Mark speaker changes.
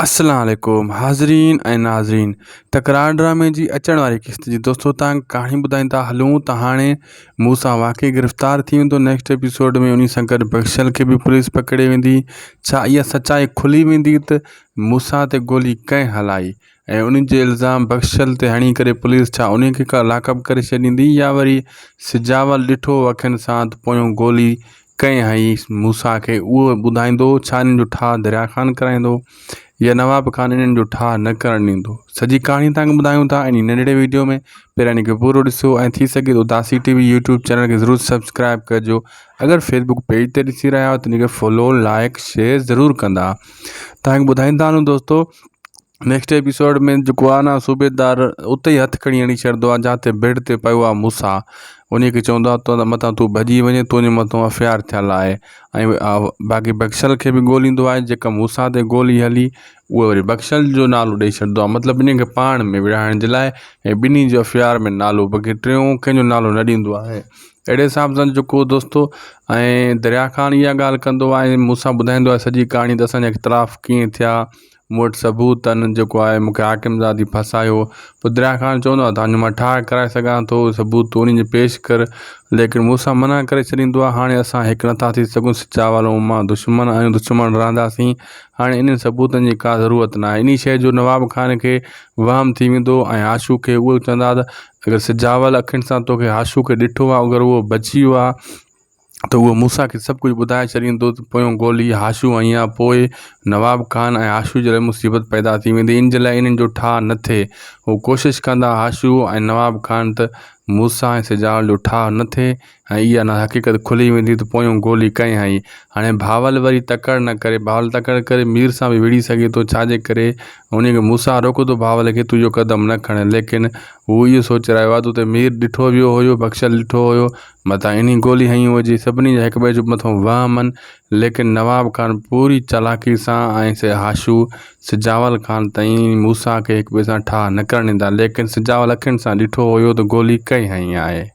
Speaker 1: السلام عليڪم حاضرين ۽ ناظرين تڪرار ڊرامي جي اچڻ واري قسط جي دوستو تان ڪهاڻي ٻڌائيندا هلون ته هاڻي مون سان واقعي گرفتار ٿي ويندو نيڪسٽ ايپيسوڊ ۾ انهي سان گڏ بخشل کي به پوليس پڪڙي ويندي ڇا اها سچائي کلي ويندي ته موسيٰ تي گولي ڪنهن هلائي ۽ انهي جي الزام بخشل تي هڻي ڪري پوليس ڇا انهي کي لاڪ اپ ڪري ڇڏيندي يا وري سجاول ڏٺو اکين سان ته پويون گولي ڪنهن هنئي موسيٰ کي اهو ٻڌائيندو، ڇا انهن جو ٺاهه دريا خان ڪرائيندو يا نواب خان انهن جو ٺاهه نه ڪرڻ ڏيندو؟ سڄي ڪهاڻي توهان کي ٻڌايون ٿا انهي ننڍڙي ويڊيو ۾ پهريان ان کي پورو ڏسو ۽ ٿي سگهي ته اداسي ٽي وي يوٽيوب چينل کي ضرور سبسڪرائب ڪجو اگر فيسبوڪ پيج تي ڏسي رهيا آهيو ته ان کي فالو لائڪ شيئر ضرور ڪندا توهان کي ٻڌائيندا هلون دوستو نيڪسٽ ايپيسوڊ ۾ جيڪو آهي نه صوبيدار اتي ئي هٿ کڻي هڻي ڇڏندو آهي جاتي بيڊ تي پيو آهي موسيٰ انهي کي چوندو آهي تو متان تون ڀڄي وڃين تنهنجي مٿان ايف I R ٿيل آهي ۽ باقي بخشل کي به ڳوليندو آهي جيڪا موسيٰ تي گولي هلي اهو وري بخشل جو نالو ڏئي ڇڏندو آهي مطلب ٻنهي کي پاڻ ۾ وڙهائڻ جي لاء ۽ ٻنهي جو ايف I R ۾ نالو باقي ٽيون ڪنهن جو نالو نه ڏيندو آهي اهڙي حساب سان جيڪو دوستو ۽ دريا خان اها ڳالهه ڪندو آهي ۽ موسيٰ ٻڌائيندو آهي سڄي ڪهاڻي ته اسان جا اختلاف ڪيئن ٿيا مون وٽ ثبوت آهن جيڪو آهي مون کي حاڪم زادي ڦاسايو پوء دريا خان چوندو آهي توهان جو مان ٺاهه ڪرائي سگهان ٿو ثبوت تون انهن جي پيش ڪر ليڪن مون سان منع ڪري ڇڏيندو آهي هاڻي اسان هڪ نٿا ٿي سگهون سچاول ۽ مان دشمن آهيون دشمن رهنداسين هاڻي انهن ثبوتن جي ڪا ضرورت ناهي انهي شيء جو نواب خان کي وهم ٿي ويندو ۽ هاشو کي اهو چوندا ته اگر سجاول اکين سان توکي هاشو کي ڏٺو آهي اگر اهو بچي ويو آهي ته اهو موسيٰ کي سڀ ڪجهه ٻڌائي ڇڏيندو ته پويون گولي هاشو هنئي آهي پوء نواب خان ۽ هاشو جي لاء مصيبت پيدا ٿي ويندي ان جي لاء انهن جو ٺاهه نه ٿئي هو ڪوشش ڪندا هاشو ۽ نواب خان ته موسيٰ ۽ سجاول جو ٺاهه نه ٿئي ۽ اها نه حقيقت کلي ويندي ته پويون گولي ڪنهن هنئي هاڻي بهاول وري تڪڙ نه ڪري بهاول تڪڙ ڪري مير سان به وڙهي سگهي ٿو ڇا جي ڪري انهي کي موسيٰ روڪيو ته بهاول کي تون اهو قدم نه کڻ ليڪن هو اهو سوچي رهيو آهي ته اتي مير ڏٺو ويو هيو بخشل ڏٺو هيو متان انهي گولي هنئي هجي. سڀني جا هڪٻئي جي مٿان وهم هن. ليڪن نواب خان پوري چالاڪي سان ۽ سي هاشو سجاول خان تائين موسيٰ کي هڪٻئي سان ٺاهه نه ڪرڻ ڏيندا. ليڪن سجاول اکين سان ڏٺو هيو ته گولي ڪنهن هنئي آهي.